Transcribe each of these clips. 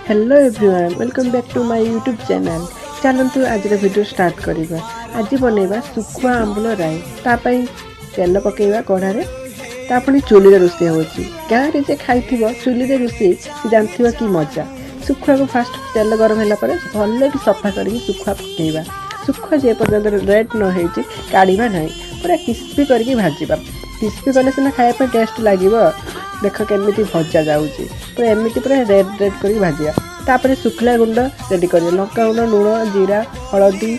Hello everyone, welcome back to my YouTube channel. ଚାଲନ୍ତୁ, ଆଜିର video start କରିବା। ଆଜି ବନେଇବା ଶୁଖୁଆ ଆମ୍ବୁଲ ରାଇ। ତା ପାଇଁ ତେଲ ପକାଇବା କଢ଼ାରେ। ତା ପୁଣି ଚୁଲିରେ ରୋଷେଇ ହେଉଛି। ଗାଁରେ ଯେ ଖାଇଥିବ ଚୁଲିରେ ରୋଷେଇ, ସେ ଜାଣିଥିବ କି ମଜା। ଶୁଖୁଆକୁ ଫାଷ୍ଟ ତେଲ ଗରମ ହେଲା ପରେ ଭଲକି ସଫା କରିକି ଶୁଖୁଆ ପକାଇବା। ଶୁଖୁଆ ଯେ ପର୍ଯ୍ୟନ୍ତ ରେଡ଼୍ ନ ହେଇଛି, କାଢ଼ିବା ନାହିଁ। ପୁରା କ୍ରିସ୍ପି କରିକି ଭାଜିବା। କ୍ରିସ୍ପି କଲେ ସିନା ଖାଇବା ପାଇଁ ଟେଷ୍ଟ ଲାଗିବ। ଦେଖ କେମିତି ଭଜା ଯାଉଛି। ପୁରା ଏମିତି ପୁରା ରେଡ଼୍ ରେଡ଼୍ କରିକି ଭାଜିବା। ତାପରେ ଶୁଖିଲା ଗୁଣ୍ଡ ରେଡ଼ି କରିବା। ଲଙ୍କା ଗୁଣ୍ଡ, ଲୁଣ, ଜିରା, ହଳଦୀ,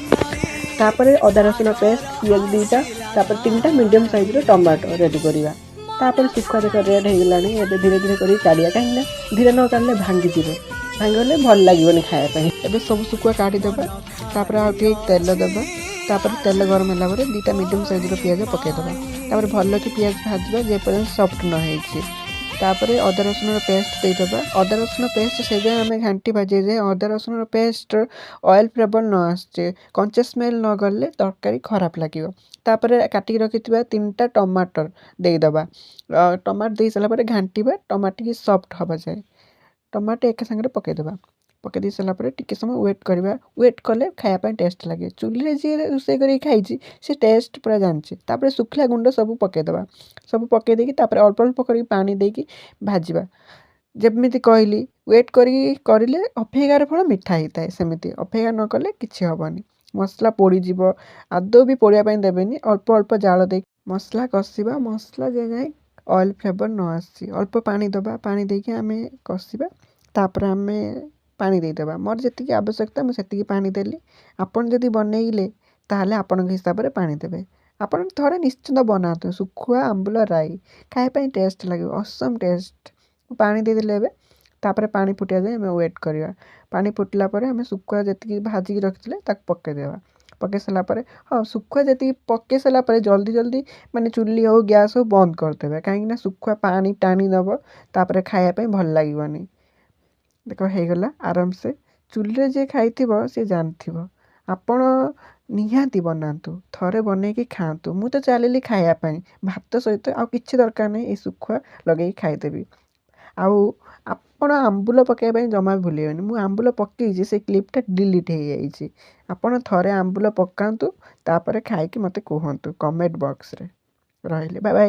ତାପରେ ଅଦା ରସୁଣ ପେଷ୍ଟ, ପିଆଜ 2ଟା, ତାପରେ 3ଟା ମିଡ଼ିୟମ୍ ସାଇଜ୍ର ଟମାଟୋ ରେଡ଼ି କରିବା। ତାପରେ ଶୁଖୁଆ ଦେଖ ରେଡ଼୍ ହେଇଗଲାଣି। ଏବେ ଧୀରେ ଧୀରେ କରିକି କାଢ଼ିବା, କାହିଁକିନା ଧୀରେ ନ କାଢ଼ିଲେ ଭାଙ୍ଗିଯିବ। ଭାଙ୍ଗିଗଲେ ଭଲ ଲାଗିବନି ଖାଇବା ପାଇଁ। ଏବେ ସବୁ ଶୁଖୁଆ କାଢ଼ିଦେବା। ତାପରେ ଆଉ ଟିକେ ତେଲ ଦେବା। ତାପରେ ତେଲ ଗରମ ହେଲା ପରେ 2ଟା ମିଡ଼ିୟମ୍ ସାଇଜ୍ର ପିଆଜ ପକାଇଦେବା। ତାପରେ ଭଲକି ପିଆଜ ଭାଜିବା, ଯେପର୍ଯ୍ୟନ୍ତ ସଫ୍ଟ ନ ହେଇଛି। ତାପରେ ଅଦା ରସୁଣର ପେଷ୍ଟ ଦେଇଦେବା। ଅଦା ରସୁଣ ପେଷ୍ଟ ସେ ଯାଏଁ ଆମେ ଘାଣ୍ଟି ଭାଜିବା ଯାଏ ଅଦା ରସୁଣର ପେଷ୍ଟ ଅଏଲ୍ ଫ୍ଲେଭର୍ ନ ଆସୁଛି। କଞ୍ଚା ସ୍ମେଲ୍ ନ ଗଲେ ତରକାରୀ ଖରାପ ଲାଗିବ। ତାପରେ କାଟିକି ରଖିଥିବା 3ଟା ଟମାଟର ଦେଇଦେବା। ଟମାଟୋ ଦେଇ ସାରିଲା ପରେ ଘାଣ୍ଟିବା, ଟମାଟୋ ଟିକେ ସଫ୍ଟ ହେବା ଯାଏ। ଟମାଟୋ ଏକା ସାଙ୍ଗରେ ପକାଇଦେବା। ପକାଇ ଦେଇ ସାରିଲା ପରେ ଟିକେ ସମୟ ୱେଟ୍ କରିବା। ୱେଟ୍ କଲେ ଖାଇବା ପାଇଁ ଟେଷ୍ଟ ଲାଗେ। ଚୁଲିରେ ଯିଏ ରୋଷେଇ କରିକି ଖାଇଛି, ସେ ଟେଷ୍ଟ ପୁରା ଜାଣିଛି। ତାପରେ ଶୁଖିଲା ଗୁଣ୍ଡ ସବୁ ପକାଇଦେବା। ସବୁ ପକାଇ ଦେଇକି ତାପରେ ଅଳ୍ପ ଅଳ୍ପ କରିକି ପାଣି ଦେଇକି ଭାଜିବା। ଯେମିତି କହିଲି, ୱେଟ୍ କରିକି କରିଲେ ଅପେକ୍ଷାର ଫଳ ମିଠା ହେଇଥାଏ, ସେମିତି ଅପେକ୍ଷା ନ କଲେ କିଛି ହେବନି, ମସଲା ପୋଡ଼ିଯିବ। ଆଦୌ ବି ପୋଡ଼ିବା ପାଇଁ ଦେବେନି। ଅଳ୍ପ ଅଳ୍ପ ଜାଳ ଦେଇକି ମସଲା କଷିବା। ମସଲା ଯେ ଯାଏଁ ଅଏଲ୍ ଫ୍ଲେଭର୍ ନ ଆସିଛି, ଅଳ୍ପ ପାଣି ଦେବା। ପାଣି ଦେଇକି ଆମେ କଷିବା। ତାପରେ ଆମେ ପାଣି ଦେଇଦେବା। ମୋର ଯେତିକି ଆବଶ୍ୟକତା, ମୁଁ ସେତିକି ପାଣି ଦେଲି। ଆପଣ ଯଦି ବନେଇଲେ, ତାହେଲେ ଆପଣଙ୍କ ହିସାବରେ ପାଣି ଦେବେ। ଆପଣ ଥରେ ନିଶ୍ଚିନ୍ତ ବନାନ୍ତୁ ଶୁଖୁଆ ଆମ୍ବୁଲ ରାଇ। ଖାଇବା ପାଇଁ ଟେଷ୍ଟ ଲାଗିବ, ଅସମ୍ ଟେଷ୍ଟ। ମୁଁ ପାଣି ଦେଇଦେଲି ଏବେ। ତାପରେ ପାଣି ଫୁଟିବା ଯାଏଁ ଆମେ ୱେଟ୍ କରିବା। ପାଣି ଫୁଟିଲା ପରେ ଆମେ ଶୁଖୁଆ ଯେତିକି ଭାଜିକି ରଖିଥିଲେ, ତାକୁ ପକାଇଦେବା। ପକାଇ ସାରିଲା ପରେ, ହଁ, ଶୁଖୁଆ ଯେତିକି ପକାଇ ସାରିଲା ପରେ ଜଲ୍ଦି ଜଲ୍ଦି ମାନେ ଚୁଲି ହେଉ, ଗ୍ୟାସ୍ ହେଉ, ବନ୍ଦ କରିଦେବେ, କାହିଁକିନା ଶୁଖୁଆ ପାଣି ଟାଣି ନେବ, ତାପରେ ଖାଇବା ପାଇଁ ଭଲ ଲାଗିବନି। ଦେଖ, ହେଇଗଲା ଆରାମସେ। ଚୁଲିରେ ଯିଏ ଖାଇଥିବ, ସିଏ ଜାଣିଥିବ। ଆପଣ ନିହାତି ବନାନ୍ତୁ, ଥରେ ବନେଇକି ଖାଆନ୍ତୁ। ମୁଁ ତ ଚାଲିଲି ଖାଇବା ପାଇଁ। ଭାତ ସହିତ ଆଉ କିଛି ଦରକାର ନାହିଁ, ଏଇ ଶୁଖୁଆ ଲଗେଇକି ଖାଇଦେବି। ଆଉ ଆପଣ ଆମ୍ବୁଲ ପକାଇବା ପାଇଁ ଜମା ବି ଭୁଲିବେନି। ମୁଁ ଆମ୍ବୁଲ ପକାଇଛି, ସେ କ୍ଲିପ୍ଟା ଡିଲିଟ୍ ହେଇଯାଇଛି। ଆପଣ ଥରେ ଆମ୍ବୁଲ ପକାନ୍ତୁ, ତାପରେ ଖାଇକି ମୋତେ କୁହନ୍ତୁ କମେଣ୍ଟ ବକ୍ସରେ। ରହିଲି, ବାଏ ବାଏ।